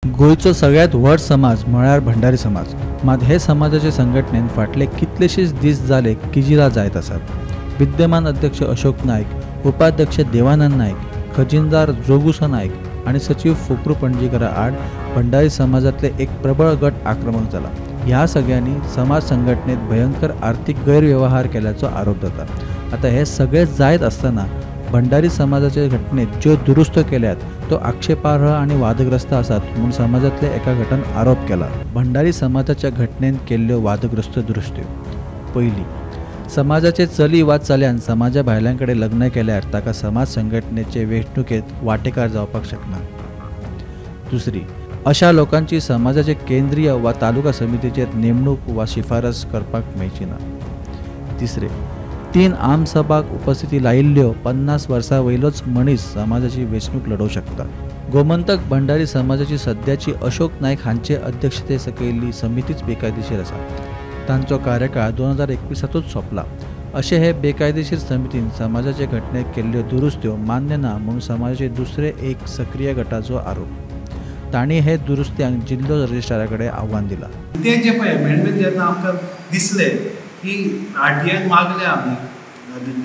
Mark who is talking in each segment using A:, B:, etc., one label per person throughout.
A: गोंयचो सगळ्यांत व्हड समाज म्हळ्यार भंडारी समाज. मात हे समाजाचे संघटनेन फाटले कितलेशेच दीस जाले किजिलां जायत आसात. विद्यमान अध्यक्ष अशोक नायक, उपाध्यक्ष देवानंद नायक, खजिनदार जोगुसो नायक आनी सचीव फोकरू पणजीकरा आड भंडारी समाजांतले एक प्रबळ गट आक्रमक जाला. ह्या सगळ्यांनी समाज संघटनेत भयंकर आर्थिक गैरव्यवहार केल्याचो आरोप जाता. आतां हे सगळे जायत आसतना भंडारी समाजाचे घटनेत ज्यो दुरुस्त केल्यात तो आक्षेपार्ह आनी वादग्रस्त आसात म्हूण समाजांतल्या एका गटान आरोप केला. भंडारी समाजाच्या घटनेन केल्ल्यो वादग्रस्त दुरुस्त्यो. पयली, समाजाचे चली वा चल्यान समाजा भायल्यां कडेन लग्न केल्यार ताका समाज संघटनेचे वेंचणुकेंत वांटेकार जावपाक शकना. दुसरी, अशा लोकांची समाजाचे केंद्रीय वा तालुका समितीचेर नेमणूक वा शिफारस करपाक मेळची ना. तिसरे, 3 आमसभाक उपस्थिती लायिल्ल्यो 50 वर्सां वयलोच मनीस समाजाची वेंचणूक लडोवंक शकता. गोमंतक भंडारी समाजाची सद्याची अशोक नायक हांचे अध्यक्षते सकयल्ली समितीच बेकायदेशीर आसा. तांचो कार्यकाळ 2021 सोंपला. अशे हे बेकायदेशीर समितीन समाजाचे घटनेत केल्ल्यो दुरुस्त्यो मान्य ना म्हूण समाजाचे दुसरे एक सक्रीय गटाचो आरोप. तांणी हे दुरुस्त्यांक जिल्लो रजिस्ट्रारा कडेन आव्हान दिलां.
B: ते जे पळय अमेंडमेंट जेन्ना आमकां दिसले की आरटीआयन मागले आमी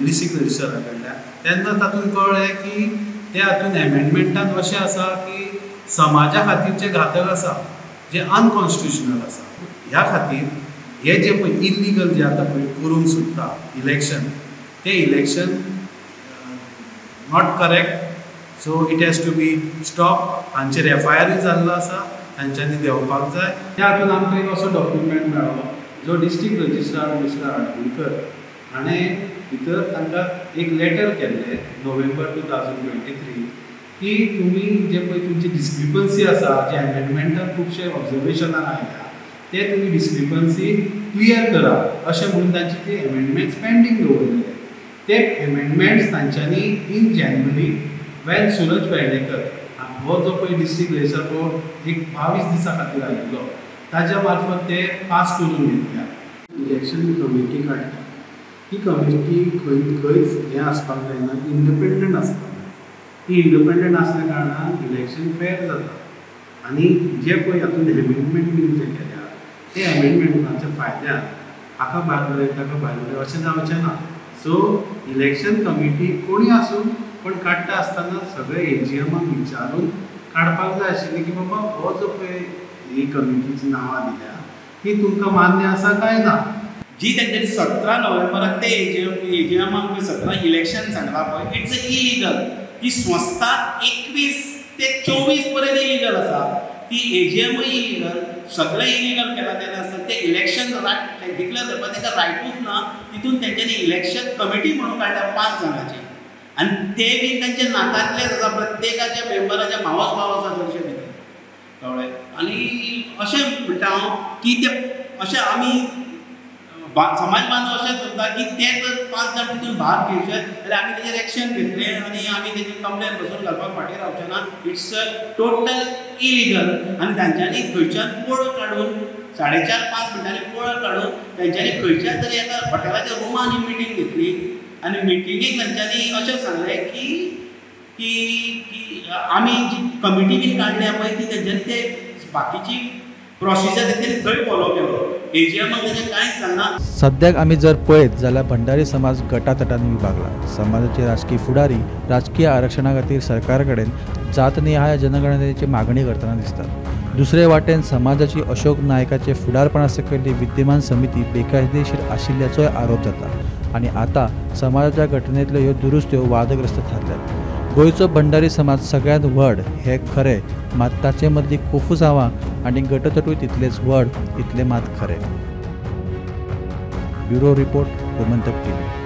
B: डिस्ट्रिक्ट रजिस्ट्रारा कडल्यान, तेन्ना तातूंत कळ्ळें की ते हातूंत एमेंडमेंटान अशें आसा की समाजा खातीर जे घातक आसा, जे अनकॉन्स्टिट्युशनल आसा. ह्या खातीर हे जे पळय इल्लिगल जे आतां पळय करूंक सोदता इलेक्शन, ते election not correct, so it has to be stop. हांचेर एफआयआरूय जाल्लो आसा, तांच्यांनी देंवपाक जाय. त्या हातूंत आमकां एक असो डॉक्युमेंट मेळ्ळो जो डिस्ट्रिक्ट रजिस्ट्रार मिस्टर आडकुलकर हाणें भितर तांकां एक लेटर केल्लें नोव्हेंबर 2023 की तुमी जे पळय तुमची डिस्क्रिपन्सी आसा, जे एमेंडमेंटान खुबशे ऑब्जर्वेशनां आयल्या ते तुमी डिस्क्रिपन्सी क्लियर करा अशें म्हणून तांची ती एमेंडमेंट्स पेंडींग दवरलेले. ते एमेंडमेंट्स तांच्यांनी इन जानेवारी वेन सुरज पेडणेकर हो जो पळय डिस्ट्रिक्ट रजिस्ट्रार हो एक 22 दिसां खातीर आयिल्लो ताज्या मार्फत ते पास करून घेतल्या. इलेक्शन कमिटी काडटा, ही कमिटी खंय खंयच हें आसपाक जायना, इंडिपेंडंट आसपाक जाय. ती इंडिपेंडंट आसल्या कारणान इलेक्शन फेर जाता. आनी जे पळय हातूंत एमेंडमेंट बीन जे केल्या ते एमेंडमेंटाच्या फायद्यान हाका भायर उडय ताका भायर उडय अशें जावचें ना. सो इलेक्शन कमिटी कोणी आसूं पण काडटा आसतना सगळे एजीएमाक विचारून काडपाक जाय आशिल्लें की बाबा हो जो पळय ही कमिटीची नांवां दिल्या ती तुमकां मान्य आसा काय ना.
C: जी तेंच्यांनी 17 नोव्हेंबराक ते एजीएमाक 17 इलेक्शन सांगलां पळय, it's illegal. ती संस्थाच 21 ते 24 पर्यंत इलिगल आसा. ती एजीएमूय इलिगल, सगळें इलिगल केलां तेन्ना आसतना ते इलेक्शन डिक्लेअर करपाक तांकां रायटूच ना. तितून तेंच्यांनी इलेक्शन कमिटी म्हणून काडल्या 5 जाणांची आनी ते बीन तांच्या नातांतलेच आसा, प्रत्येकाच्या मेंबराच्या मावस भाव आसा चडशे भितर, कळ्ळें. आनी अशें म्हणटा हांव की ते अशें आमी समाज बांधव अशें सोदता की ते जर 5 जाण तितून भाग घेवचे जाल्यार आमी तेजेर एक्शन घेतले आनी आमी तेजी कंप्लेन बसून घालपाक फाटीं रावचे ना. It's total illegal. आनी तांच्यांनी खंयच्यान पळ काडून 4.5-5 मिनटांनी पळ काडून तांच्यांनी खंयच्या तरी एका हॉटेलाच्या रुमान मिटींग घेतली आनी मिटिंगेक तांच्यांनी अशें सांगलें की की आमी जी कमिटी बीन काडल्या पळय ती तेंच्यांनी ते बाकीची प्रोसिजर तेंच्यांनी थंय फॉलो केलो. एजीएमाक तेजें कांयच सांगना.
A: सद्याक आमी जर पळयत जाल्यार भंडारी समाज गटातटांनी विभागला. समाजाचे राजकीय फुडारी राजकीय आरक्षणा खातीर सरकारा कडेन जातनिहाय जनगणनेची मागणी करतना दिसतात. दुसरे वाटेन समाजाची अशोक नायकाचे फुडारपणा सकयल्ली विद्यमान समिती बेकायदेशीर आशिल्ल्याचोय आरोप जाता आनी आतां समाजाच्या घटनेंतल्यो ह्यो दुरुस्त्यो वादग्रस्त थारल्यात. गोंयचो भंडारी समाज सगळ्यांत व्हड हें खरें, मात ताचे मदलीं कोफुसांवां आनी गटतटूय तितलेच व्हड इतलें मात खरें. Bureau report, Gomantak TV.